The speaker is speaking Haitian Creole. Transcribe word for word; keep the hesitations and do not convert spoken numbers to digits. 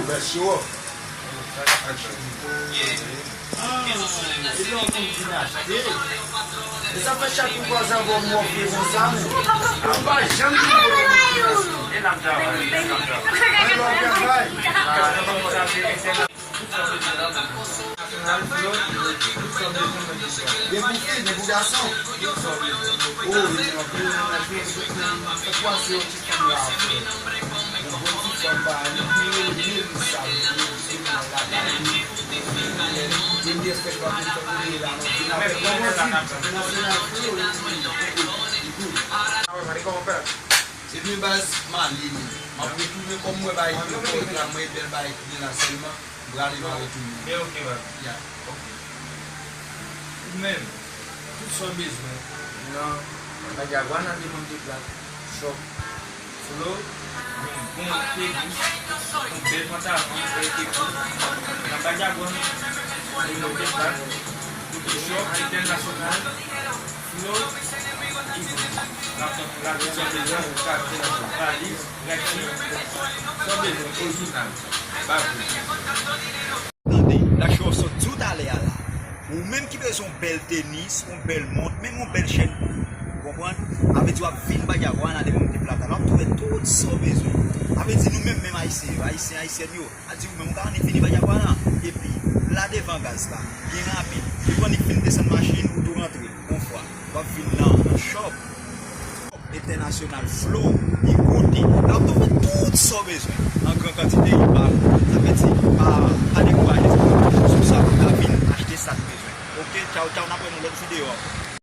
Bèl show. Epi w konn vin achte. E sa fè chak yon kwaze avè w m ofri konsa, men. Ou pa janm di m. E n ap travay, e n ap travay. Mwen lè w travay. Gen pou fi, gen pou gason. Oh, wi, gen anpil moun nan fè kwaze. Yon bon ti fanm pa li, li rele Melissa, li rele Melissa lakay li. Premye fèt pa pou fè pou li la, non, vin avèk yon bon ti nasyonal flo, epi li good. Epi baz, m ale, men m ap retounen kòm mwen bay yo kòd la, mwen bèl bay ki gen la sèlman, m prale, m a retounen. Men ok, baz. Ya. Ok. Ou menm, tout sa w bezwen nan Bajaguana de Monte Plata. Shop, Flo, yon bon pedi, yon bèl pantalon, yon bèl pedi. Nan Bajaguana de Monte Plata, kote Shop Entènasyonal, Flo, ki bon. Laptop, laptop sa w bezwen, ou ka achte nan valiz, rèk li, sa w bezwen, orijinal, ba vre. Tande, Black Show sot di w talè a la. Ou menm ki bezwen yon bèl tenis, yon bèl mont, menm yon bèl chèn kou, ou konprann? Sa vle di w ap vin Bajaguana de Monte Plata la, w ap twouve tout sa w bezwen. Sa vle di nou menm, menm Ayisyen yo, Ayisyen, Ayisyèn yo, sa di ou menm, ou ka annik vini Bajaguana, epi la devan gaz la, byen rapid, depi w annik fin desann machin, ou tou rantre, yon fwa, w ap vin nan, nan Shop Entènasyonal Flo, li koute. La w ap twouve tout sa w bezwen an gran kantite, li ba ou. Sa vle di, pa, pa dekouraje, se yon sou sa pou w ka vin achte sa k bezwen. Ok, tchaw, tchaw, n ap wè nan lòt videyo ankò.